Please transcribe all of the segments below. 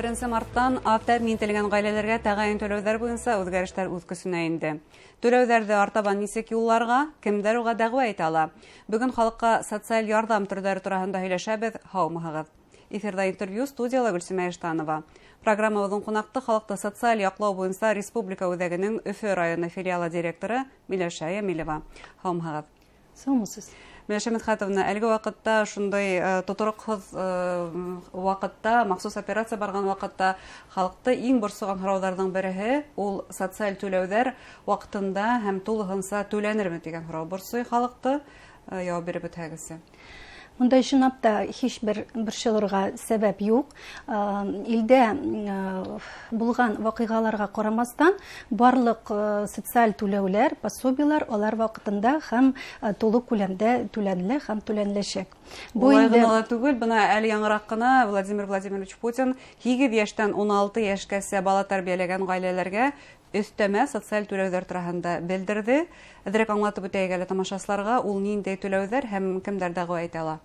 Беренсе марттан аҙ тәьмин ителгән ғаиләләргә тәғәйен түләүҙәр буйынса үҙгәрештәр үҙ көсөнә инде. Түләүҙәрҙе артабан нисек юлларға, кемдәр уға дәғүә итә ала? Бөгөн халыҡҡа социаль ярҙам төрҙәре тураһында һөйләшәбеҙ. Һаумыһығыҙ! Эфирҙа интервью, студияла Гөлсимә Иштанова. Программабыҙҙың ҡунаҡты халыҡты социаль яҡлау буйынса республика үҙәгенең Өфө районы филиалы директоры Миләүшә Йәмилева. Һаумыһығыҙ! Һаумыһығыҙ! Миләүшә Мидхәтовна, әлеге ваҡытта шундай тотороҡһоҙ ваҡытта, махсус операция барған ваҡытта халыҡты иң борсоған һорауҙарҙың береһе ул социаль түләүҙәр ваҡытында һәм тулыһынса түләнерме тигән һорау борсой халыҡты. Яуап биреп үтһәгеҙсе. Мында чынлап та һис бер борсолорға сәбәп юҡ. Илдә булған ваҡиғаларға ҡарамаҫтан, барлыҡ социаль түләүләр, пособиелар алар ваҡытында һәм тулы күләмдә түләнелә һәм түләнеләсәк. Бу Улай ғына ла түгел, бына әле яңыраҡ ҡына Владимир Владимирович Путин 8 йәштән 16 йәшкәсә бала тәрбиәләгән ғаиләләргә өҫтәмә социаль түләүҙәр тураһында белдерҙе. Әҙерәк аңлатып үтәйек әле тамашасыларға, ул ниндәй түләүҙәр һәм кемдәр дәғүә итә ала?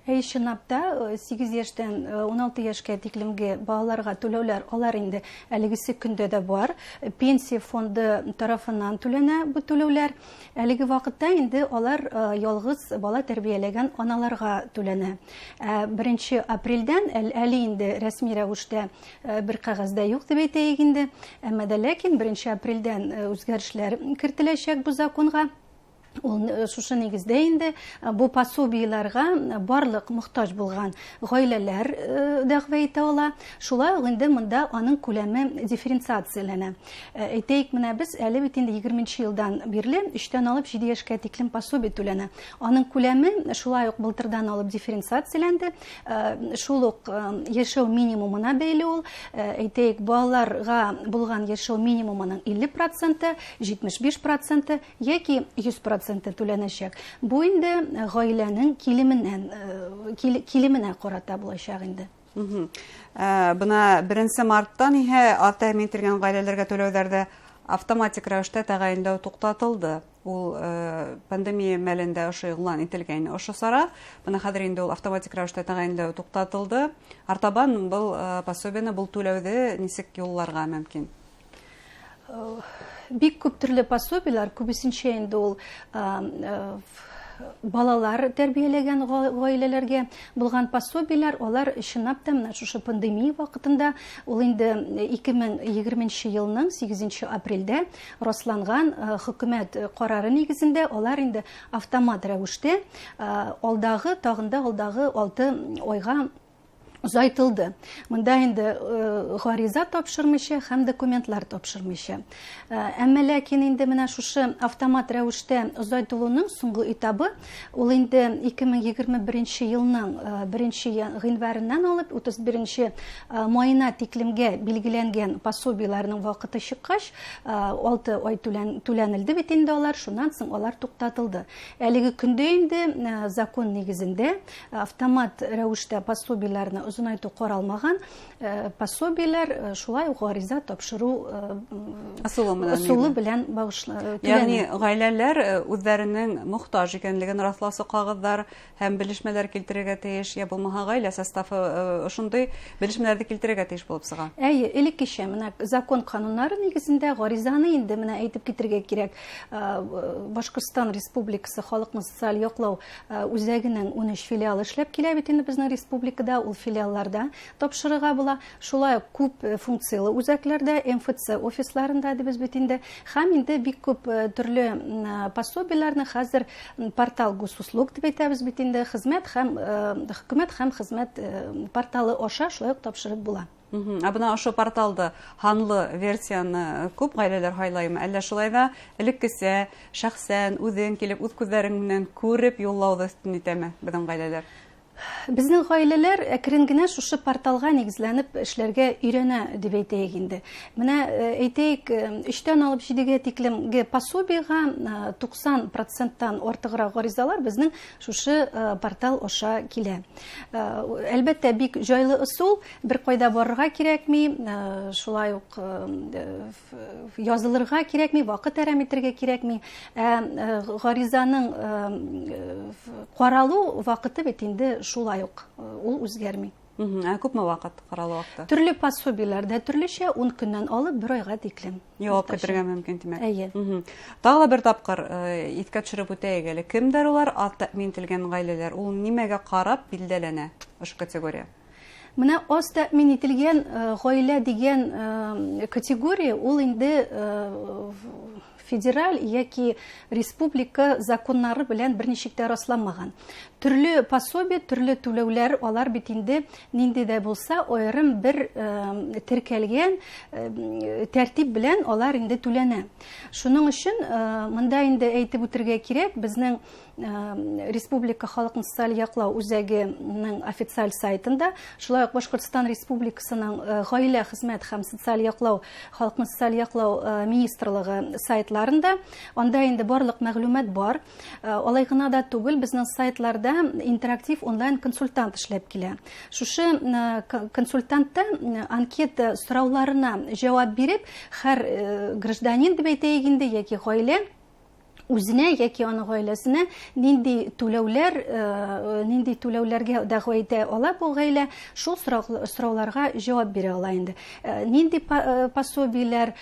Әй, чынлап та, 8 йәштән 16 йәшкә тиклемге балаларға түләүләр алар инде әлегесе көндә дә бар. Пенсия фонды тарафынан түләнә бу түләүләр. Әлеге ваҡытта инде алар ялғыз бала тәрбиәләгән аналарға түләнә. 1 апрелдән әле инде рәсми рәүештә бер ҡағыҙҙа юҡ тип әйтәйек инде. Әммә дә ләкин 1 апрелдән үҙгәрешләр кертеләсәк бу законға. Ул шушы нигездә инде бу пособиеләргә барлык мохтаж булган ғаиләләр дәғвә итә ала. Шулай ук инде монда аның күләме дифференциацияләнә. Әйтәйек, менә без әле бит инде егерменче елдан бирле өчтән алып җиде яшькә тиклем пособие түләнә. Аның күләме шулай ук былтырдан алып дифференциацияләнде. Шул ук яшәү минимумына бәйле ул. Әйтәйек, балаларга булган яшәү минимумының илле проценты, җитмеш биш проценты яки йөз проценты түләнәчәк. Бу инде ғаиләнең килеменә ҡарата булачаҡ инде. Бына 1 марттан иһә аҙ тәьмин ителгән ғаиләләргә түләүҙәрҙе автоматик рәүештә тәғәйенләү туҡтатылды. Ул пандемия мәлендә ошо иғлан ителгән ошо сара. Бына хәҙер инде ул автоматик рәүештә тәғәйенләү туҡтатылды. Артабан был пособиены, был түләүҙе нисек юлларға мөмкин? Бик күп төрлө пособиелар, күбесенчә инде ул балалар тәрбиәләгән ғаиләләргә булған пособиелар, алар чынлап та менә шушы пандемия ваҡытында, ул инде ике мең егерменче елның сигеҙенче апрелдә расланган хөкүмәт ҡарары нигеҙендә алар инде автомат рәүештә алдағы, тағында алдағы алты айға озайтылды. Мында инде ғариза тапшырмыйса һәм документлар тапшырмыйса. Әммә ләкин инде менә шушы автомат рәүештә озайтылуның соңгы этабы ул инде ике мең егерме беренче елның беренче гыйнварыннан алып утыз беренче майына тиклемгә билгеләнгән пособиеларның ваҡыты сыҡҡас, 6 ай түләнелде бит инде алар, шуннан соң алар туҡтатылды. Әлеге көндә инде закон нигеҙендә автомат рәүештә пособиеларны озынайту ҡаралмаған, пособиелар шулай уҡ ғариза тапшырыу Ысулы менән ысулы йөрөй. белән бағышлы Ягъни түләнә. ғаиләләр үҙҙәренең мохтаж икәнлеген раҫлаусы ҡағыҙҙар һәм белешмәләр килтерергә тейеш, я булмаһа ғаилә составы ошондай белешмәләрҙе килтерергә тейеш булып сыға. Әйе, элеккечә менә закон ҡануннары нигеҙендә ғаризаны инде менә әйтеп китергә кирәк. Башҡортостан Республикаһы халыҡны социаль яҡлау үҙәгенең ун өс филиалы эшләп килә бит инде беҙҙең республикада, ул филиалларда тапшырырға була. Шулай уҡ күп функциялы үҙәкләрҙә, МФЦ офисларында тибеҙ бит инде. Һәм инде бик күп төрлө пособиеларны хәҙер портал госуслуг тип әйтәбеҙ бит инде, хеҙмәт һәм хөкүмәт һәм хеҙмәт порталы аша шулай уҡ тапшырып була. Ә бына ошо порталды һанлы версияны күп ғаиләләр һайлаймы? Әллә шулай ҙа элеккесә шәхсән үҙең килеп үҙ күҙҙәрең менән күреп юллауҙы өҫтөн итәме беҙҙең ғаиләләр? Беҙҙең ғаиләләр әкрен генә шушы порталға нигеҙләнеп эшләргә өйрәнә тип әйтәйек инде. Менә әйтәйек, өстән алып җидегә тиклемге пособиеға туҡсан проценттан артығыраҡ ғаризалар беҙҙең шушы портал аша килә. Әлбәттә, бик җайлы ысул, бер ҡайҙа барырға кирәкми, шулай ук язылырға кирәкми, ваҡыт әрәм итергә кирәкми. Ғаризаның ҡаралыу ваҡыты бит инде шулай ук, ул үҙгәрмәй. Ә күпме ваҡыт ҡаралыу ваҡыты? Төрлө пособиеләрҙә төрлөсә 10 көндән алып 1 айға тиклем. Яуап көтөргә мөмкин, тимәк. Эйе. Тағы ла бер тапҡыр иҫкә төшөрөп үтәйек әле. Кемдәр улар аҙ тәьмин ителгән ғаиләләр? Ул нимәгә ҡарап билдәләнә ошо категория? Мына аҙ тәьмин ителгән ғаилә тигән категория ул инде федераль йәки республика законнары белән бер ничек тә расланмаған. Төрлө пособие, төрлө түләүләр, алар бит инде нинди дә булса айырым бер теркәлгән тәртип белән алар инде түләнә. Шуның өчен монда инде әйтеп үтергә кирәк, безнең Республика халыкны социаль яклау үзәгенең официаль сайтында, шулай ук Башкортстан Республикасының гаилә хезмәт һәм социаль яклау, халыкны социаль яклау министрлыгы сайтларында, анда инде барлык мәгълүмат бар. Алай гына да түгел, безнең сайтларда интерактив онлайн консультант эшләп килә. Шушы консультантта анкета сорауларына җавап биреп, һәр гражданин дип әйтәйек инде, яки гаилә үзенә яки аның гаиләсенә нинди түләүләр, нинди түләүләргә дәгъва итә ала бу гаилә, шул сорауларга җавап бирә ала инде. Нинди пособиеләр,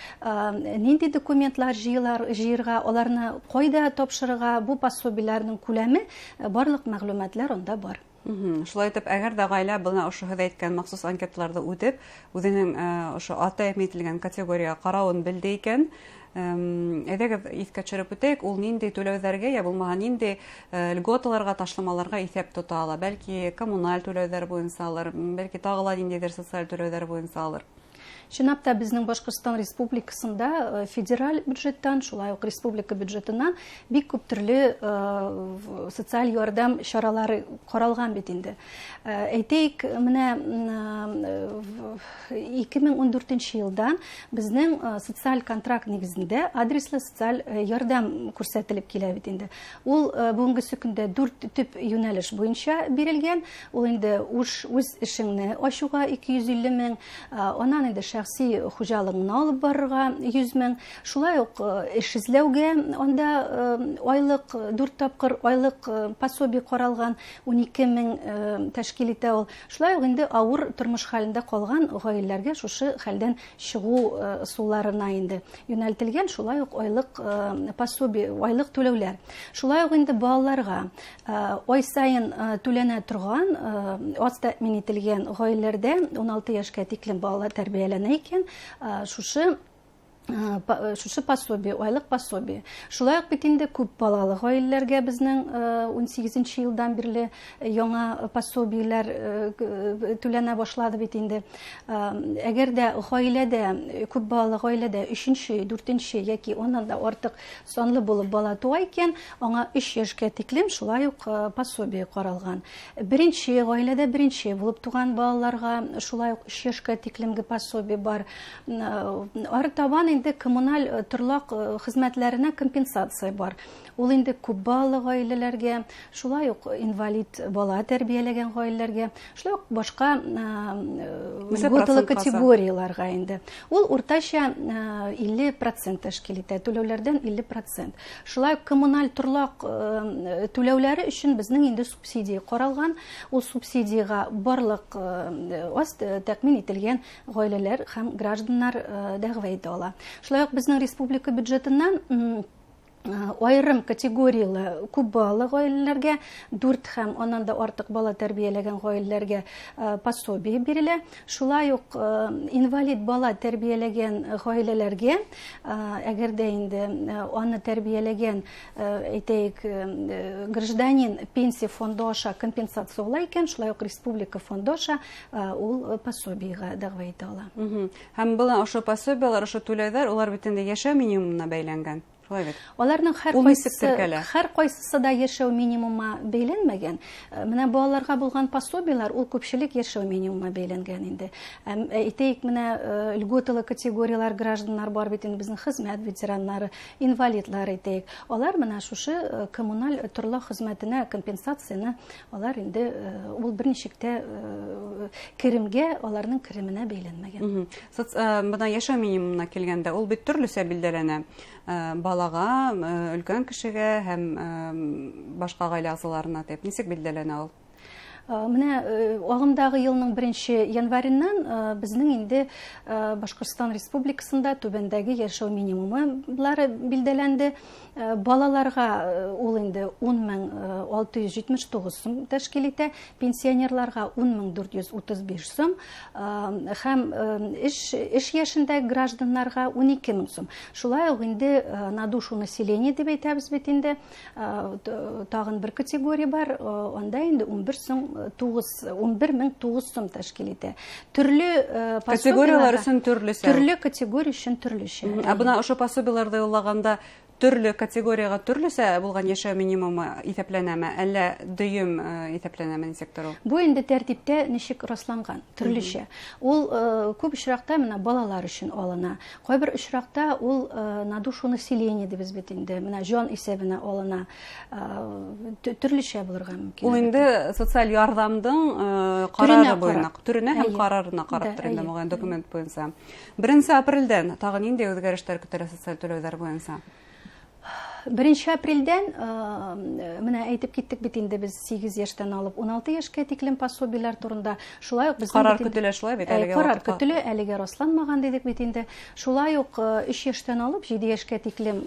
нинди документлар җыярга, аларны кайда тапшырырга, бу пособиеләрнең күләме, барлык мәгълүматлар анда бар. Шулай итеп, әгәр дә гаилә бына ошо һеҙ әйткән махсус анкеталарҙы үтеп, үҙенең ошо аҙ тәьмин ителгән категорияға ҡарауын белде икән, әйҙәгеҙ иҫкә төшөрөп үтәйек, ул ниндәй түләүҙәргә йә булмаһа ниндәй льготаларға, ташламаларға иҫәп тота ала? Бәлки коммуналь түләүҙәр буйынса алыр, бәлки тағы ла ниндәйҙер социаль түләүҙәр буйынса алыр. Чынлап та безнең Башкортстан Республикасында федераль бюджеттан, шулай ук республика бюджетыннан бик күп төрле социаль ярдәм чаралары каралган бит инде. Әйтәйек, менә 2014 елдан безнең социаль контракт нигезендә адреслы социаль ярдәм күрсәтелеп килә бит инде. Ул бүгенге көндә 4 төп юнәлеш буенча бирелгән. Ул инде үз эшеңне ачуга 250 мең, аннан инде шәхси хуҗалыгыңны алып барырга 100 мең, шулай ук эш эзләүгә анда айлык 4 тапкыр айлык пособие каралган 12 мең тәшкил итә ул. Шулай ук инде авыр тормыш хәлендә калган гаиләләргә шушы хәлдән чыгу ысулларына инде юнәлтелгән шулай ук айлык пособие, айлык түләүләр. Шулай ук инде балаларга ай саен түләнә торган аз тәэмин ителгән гаиләләрдә 16 яшькә тиклем бала тәрбияләнә икән, шушы пособие, айлык пособие. Шулай ук бит инде күп балалы гаиләләргә безнең 18 елдан бирле яңа пособиеләр түләнә башлады бит инде. Әгәр дә гаиләдә, күп балалы гаиләдә 3-нче, 4-нче яки аннан да артык санлы булып бала туа икән, аңа 3 яшькә тиклем шулай ук пособие каралган. Беренче гаиләдә беренче булып туган балаларга шулай ук 3 яшькә тиклемге пособие бар. Артабан инде коммуналь торлак хезмәтләренә компенсация бар. Ул инде күп балалы гаиләләргә, шулай ук инвалид бала тәрбияләгән гаиләләргә, шулай ук башка льготалы категорияләргә инде. Ул уртача 50% тәшкил итә, түләүләрдән 50%. Шулай ук коммуналь торлак түләүләре өчен безнең инде субсидия каралган. Ул субсидиягә барлык аз тәэмин ителгән гаиләләр һәм гражданнар дәгъва итә ала. Шулай ук безнең республика бюджетыннан айрым категориялы күп балалы гаиләләргә, 4 һәм аннан да артык бала тәрбияләгән гаиләләргә пособие бирелә. Шулай ук инвалид бала тәрбияләгән гаиләләргә, әгәр дә инде аны тәрбияләгән, әйтәйек, гражданин пенсия фонды аша компенсация ала икән, шулай ук республика фонды аша ул пособиега дәгъва итә ала. Һәм был ошо пособиелар, ошо түләүҙәр, улар бит инде йәшәү минимумына бәйләнгән. Шулай бит. Аларның Ул нисек теркәлә? һәр кайсысы да йәшәү минимумына бәйләнмәгән. Менә балаларга булган пособиелар ул күпчелек йәшәү минимумына бәйләнгән инде. Әйтәйек, менә льготалы категориялар гражданнар бар бит инде, безнең хезмәт ветераннары, инвалидлар әйтәйек. Алар менә шушы коммуналь торлак хезмәтенә компенсацияне алар инде ул берничек тә керемгә, аларның кеременә бәйләнмәгән. Бына йәшәү минимумына килгәндә ул бит төрлөсә билдәләнә. Балаға, өлкән кешегә һәм башка гаилә әгъзаларына дип нисек билдәләнә ул? Менә ағымдағы йылның 1 январеннән безнең инде Башҡортостан Республикасында түбәндәге йәшәү минимумы билдәләнде. Балаларға ул инде 10 679 сум тәшкил итә, пенсионерларға 10 435 сум һәм эш йәшендәге гражданнарға 12 мең сум. Шулай уҡ инде на душу населения дип әйтәбеҙ бит инде, тағын бер категория бар, анда инде 11 сум 9 11 009 сум тәшкил итә. Төрлө категориялар өсөн төрлөсә. Төрлө категория өсөн төрлөсә. Ә бына ошо пособиеларҙы юллағанда төрлө категорияға төрлөсә булған йәшәү минимумы иҫәпләнәме, әллә дөйөм иҫәпләнәме, нисек тор ул? Бу инде тәртиптә ничек расланган, төрлөсә. Ул күп очракта менә балалар өчен алына. Кайбер очракта ул на душу населения дибез бит инде, менә җан исәбенә алына. Төрлөсә булырга мөмкин. Ул инде социаль ярҙамдың ҡарары буйына, төрөнә һәм ҡарарына ҡарап тора инде, мөғәйен, документ буйынса. 1 апрелдән тағы ниндәй үҙгәрештәр көтөлә социаль түләүҙәр буйынса? 1 апрелдән менә әйтеп киттек бит инде без 8 яшьтән алып 16 яшькә тиклем пособиеләр турында. Шулай ук безнең карар көтелә шулай бит әлегә. Карар көтелә, әлегә расланмаган дидек бит инде. Шулай ук 3 яшьтән алып 7 яшькә тиклем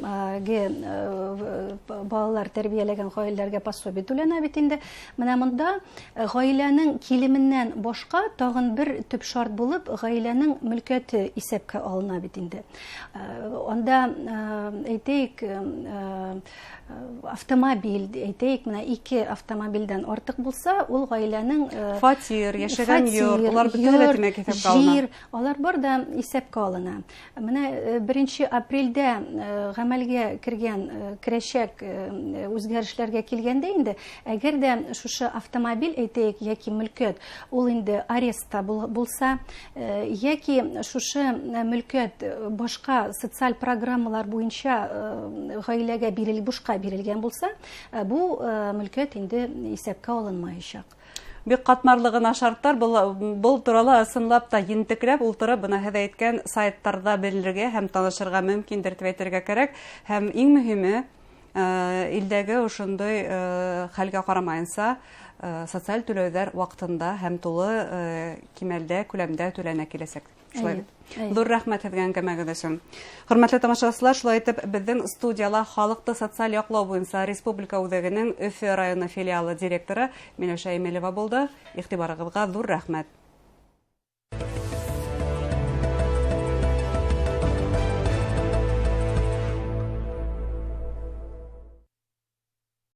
балалар тәрбияләгән гаиләләргә пособие түләнә бит инде. Менә монда гаиләнең килеменнән башка тагын бер төп шарт булып гаиләнең мөлкәте исәпкә алына бит инде. Анда әйтәйек, автомобиль, әйтәйек, менә 2 автомобильдән артык булса, ул гаиләнең фатир, яшәгән йорт, улар бөтенләй тимәк исәпкә алына. Җир, алар бар да исәпкә алына. Менә 1 апрельдә гамәлгә кергән, керәчәк үзгәрешләргә килгәндә инде, әгәр дә шушы автомобиль, әйтәйек, яки мөлкәт, ул инде арестта булса, яки шушы мөлкәт башка социаль программалар буенча гаиләгә бушка бирелгән булса, бу мөлкәт инде исәпкә алынмаячак. Бик ҡатмарлы ғына шарттар, был турала ысынлап та ентекләп ултырып, бына һеҙ әйткән сайттарҙа белергә һәм танышырға мөмкиндер тип әйтергә кәрәк. Һәм иң мөһиме, илдәге ошондай хәлгә ҡарамайынса, социаль түләүҙәр ваҡытында һәм тулы кимәлдә, күләмдә түләнә киләсәк. Шулай бит? Ҙур рәхмәт һеҙгә әңгәмәгеҙ өсөн. Хөрмәтле тамашасылар, шулай итеп беҙҙең студияла халыҡты социаль яҡлау буйынса Республика үҙәгенең Өфө районы филиалы директоры Миләүшә Емелева булды. Иғтибарығыҙға ҙур рәхмәт.